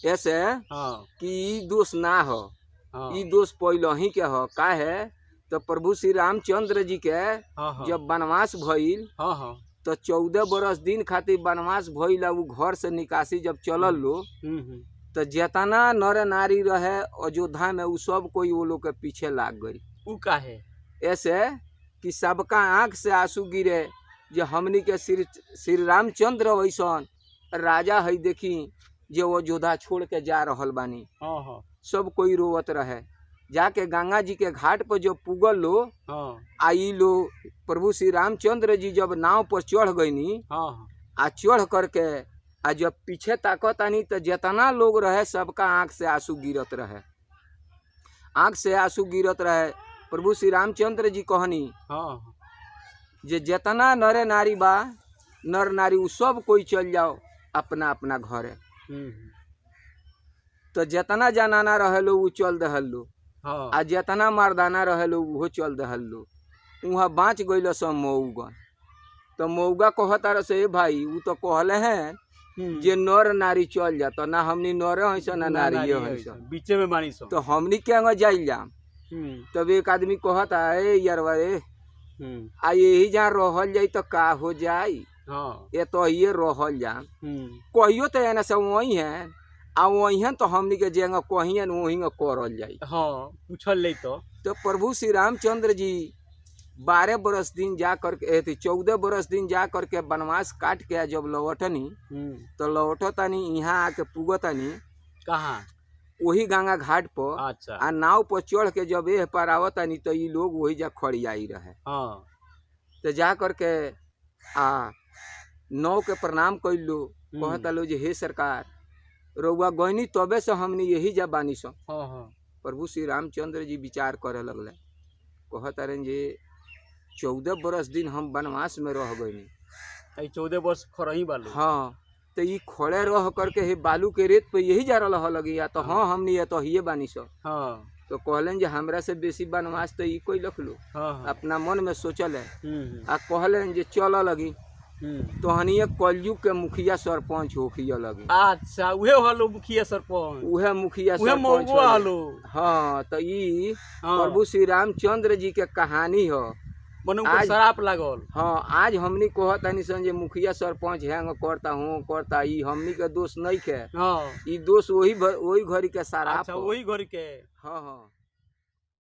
ऐसे हाँ कि ई दोष ना हो, हाँ ई दोष पहले ही के हो। काहे तो प्रभु श्री रामचंद्र जी के हाँ हाँ जब वनवास भइल हाँ हाँ तो 14 बरस दिन खातिर वनवास भइल आ उ घर से निकासी जब चलल लो तो जेतना नर नारी रहे अयोध्या में उ सब कोई वो लोग के पीछे लाग गई। उ काहे? ऐसे कि सबका आंख से आंसू गिरे जे हमनी के श्री श्री रामचंद्र वैसन राजा है देखी जे वो अयोध्या छोड़ के जा रहल बानी। हाँ हाँ सब कोई रोवत रहे। जाके गंगा जी के घाट पर जो पुगल लो हाँ आ ई लो प्रभु श्री रामचंद्र जी जब नाव पर चढ़ गईनी हाँ हाँ आ चढ़ करके आ जब पीछे ताकतानी तो जितना लोग रहे सबका आंख से आंसू गिरत रहे, आंख से आंसू गिरत रहे। प्रभु श्री रामचंद्र जी कहनी हाँ जे जितना नरे नारी बा नर नारी उ सब कोई चल जाओ अपना अपना घरे। तो जितना जनाना रहे लो उ चल दहल लो हाँ आ जितना मर्दाना रहे लो उहो चल दहल लो। वहाँ बाँच गइल सब मऊगन। तो मऊगा कहता रहे से, ए भाई उ तो कहले हैं जे नर नारी चल जा, तो ना हमनी नरे हईस ना नारिये हईस, बीचे में बानी सो। तो हमनी के जाइल जाम। तब एक आदमी कहता ए यारवा रे आ यही जहाँ रहल जाई तो का हो जाई, हाँ ये तो ये रहल जाम कहियो तो एने से वही है आ वही है तो हमनी के जेंगा कहियन वही करल जाई। हाँ पूछल ले तो। तो प्रभु श्री रामचंद्र जी 12 बरस दिन जा करके अथी 14 बरस दिन जा करके वनवास काट के जब लौटनी तो लौटतानी यहाँ आके पुगतानी कहाँ? वही गंगा घाट पर। अच्छा आ नाव पर चढ़ के जब एह पर आवतानी तो ई लोग वही जा खड़ियाई रहे। हाँ तो जा करके आ नाव के प्रणाम कैलो, कहता लो जे हे सरकार रउआ गइनी तबे से हमनी यही जा बानी सो। हाँ हाँ प्रभु श्री रामचंद्र जी विचार करे लगले, कहता रहे जे 14 बरस दिन हम वनवास में रह गइनी। 14 वर्ष खरही बालू। हाँ तो ई खड़े रह करके हे बालू के रेत पे यही जा रहा लगी या तो हाँ हमनी ये तो हिये बानी सो। हाँ तो कहलन जे हमरा से बेसी वनवास तो ई कोई लख लो, हाँ हाँ अपना मन में सोचल है। आ कहलन जे चल लगी तो हनिए कलयुग के मुखिया सरपंच होखिया लगी। अच्छा उहे हलो मुखिया सरपंच, उहे मुखिया उहे सरपंच मऊगवा हले। हलो। हाँ तो ई हाँ। प्रभु श्री रामचंद्र जी के कहानी हो। मने ऊपर शराप लागल। हाँ आज हमनी कहतानी सन जे मुखिया सरपंच हैंग करता हूँ करता, ई हमनी के दोष नहीं के। हाँ ई दोष वही वही घड़ी के शराप। अच्छा वही घड़ी के। हाँ हाँ।